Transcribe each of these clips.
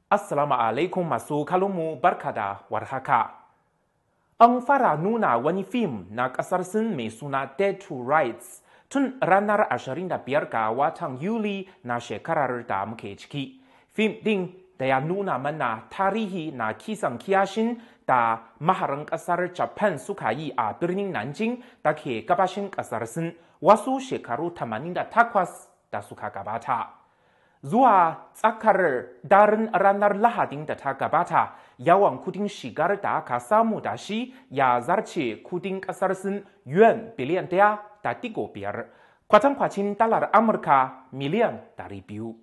Assalamu alaikum masu kallonmu, barka da warhaka. An fara nuna wani fim na kasar Sin mai suna Dead to Rights tun ranar 25 ga watan Yuli na shekarar da muke ciki. Fim din da ya nuna mana tarihi na kisan kiyashin da maharan kasar Japan suka yi a birnin Nanjing da ke gabashin kasar Sin wasu shekaru 88 da suka gabata. Zuwa tsakar daren ranar Lahadin da ta gabata, yawan kudin shigar da aka samu da shi ya zarce kudin kasar Sin yuan biliyan 1.5, kwatankwacin dalar Amurka miliyan 200.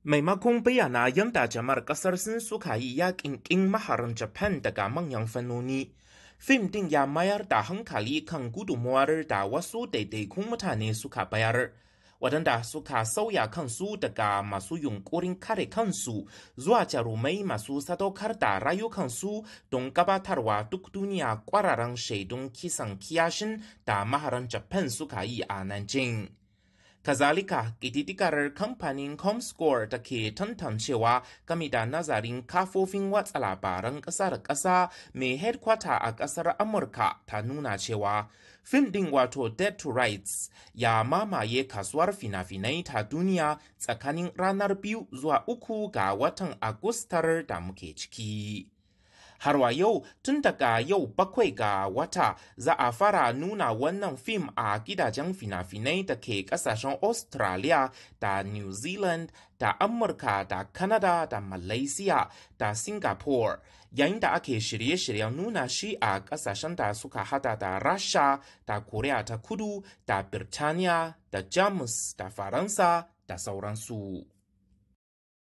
Maimakon bayyana yadda jama'ar kasar Sin suka yi yakin kin maharan Japan daga manyan fannoni, fim din ya mayar da hankali kan gudunmuwar da wasu daidaikun mutane suka bayar, waɗanda suka sauya kansu daga masu yunkurin kare kansu zuwa jarumai masu sadaukar da rayukansu don gabatarwa duk duniya kwararan shaidun kisan kiyashin da maharan Japan suka yi a Nanjing. Kazalika, ƙididdigar kamfanin Comscore da ke tantancewa game da nazarin kafofin watsa labaran ƙasa da ƙasa mai headquarter a ƙasar Amurka ta nuna cewa fim ɗin, wato Dead to Rights, ya mamaye kasuwar fina-finai ta duniya tsakanin ranar 2 zuwa 3 ga watan Agustar da muke ciki. Har wa yau, tun daga yau 7 ga wata za a fara nuna wannan fim a gidajen fina-finai da ke kasashen Australia da New Zealand da Amurka da Canada da Malaysia da Singapore, yayin da ake shirye-shiryen nuna shi a kasashen da suka hada da Rasha da Korea ta Kudu da Birtaniya da Jamus da Faransa da sauransu.